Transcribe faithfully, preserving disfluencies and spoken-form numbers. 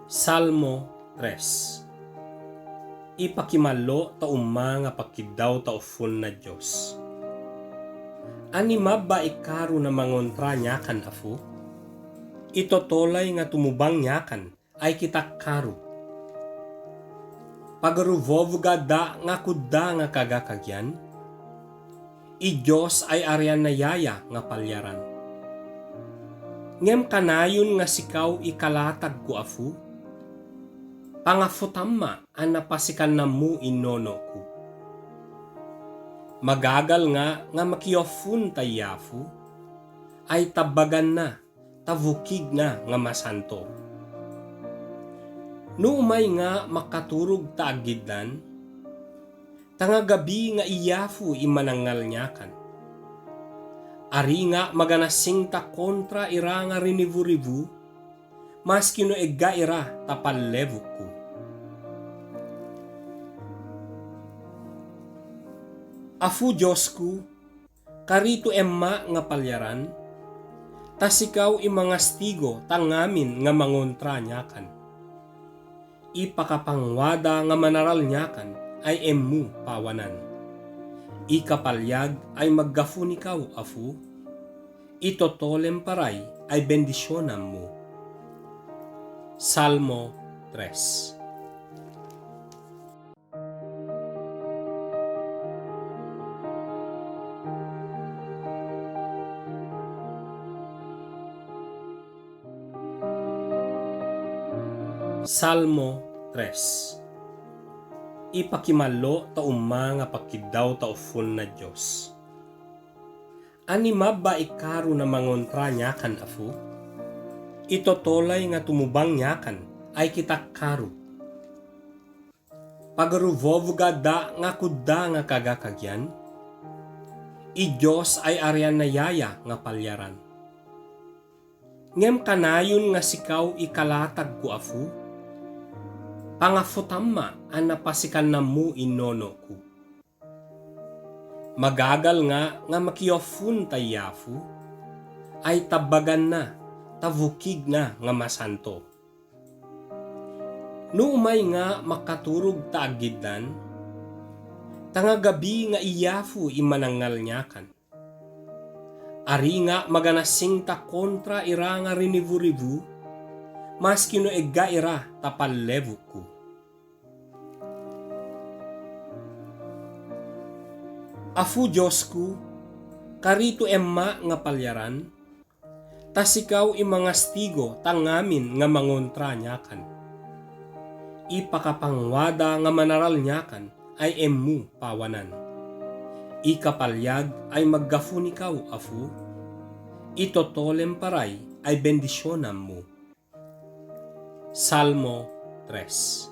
Salmo tres. I pakimallo' ta umang a pakidaw ta ofon na Diyos. Ani maba i karu na mangontra niyakan, afu? I totolay nga tumubang niyakan ay kitak karu. Pagaruvovug a da nga kuda nga kaga kagiyan. I Diyos ay ariyan na yaya nga palyaran. Ngem kanayon nga sikaw i kalatag ko, afu? Pangafo tama a na pasikan na mo i nono ko. Magagal nga nga makiofon ta yafu, ay tabagan na ta vokig na nga masanto. Noomay nga makatorog ta agiddan, tanga gabi nga iyafu i manangal niyakan. Ari nga maganasing ta kontra ira nga rinivorivo, maski no egga ira ta palevok ko. Afu Diyos ko, karito emma nga palyaran, ta sikaw i mangastigo ta ngamin nga mangontra niyakan. I pakapangwada nga manaral niyakan ay emmo pawanan. I kapalyag ay maggafon ikaw, afu. I totolem paray ay bendisyonan mo. Salmo tres. Salmo tres. I pakimallo' ta umang a pakidaw ta ofon na Diyos. Ani maba i karu na mangontra niyakan, afu? I totolay nga tumubang niyakan ay kitak karu. Pagaruvovug a da nga kuda nga kaga kagiyan. I Diyos ay ariyan na yaya nga palyaran. Ngem kanayon nga sikaw i kalatag ko, afu? Pangafo tama a na pasikan na mo i nono ko. Magagal nga nga makiofon ta yafu, ay tabagan na ta vokig na nga masanto. Noomay nga makatorog ta agiddan, tanga gabi nga iyafu i manangal niyakan. Ari nga maganasing ta kontra ira nga rinivorivo, maski no egga ira ta palevok ko. Afu Diyos ko, karito emma nga palyaran, ta sikaw i mangastigo ta ngamin nga mangontra niyakan. I pakapangwada nga manaral niyakan ay emmo pawanan. I kapalyag ay maggafon ikaw, afu. I totolem paray ay bendisyonan mo. Salmo tres.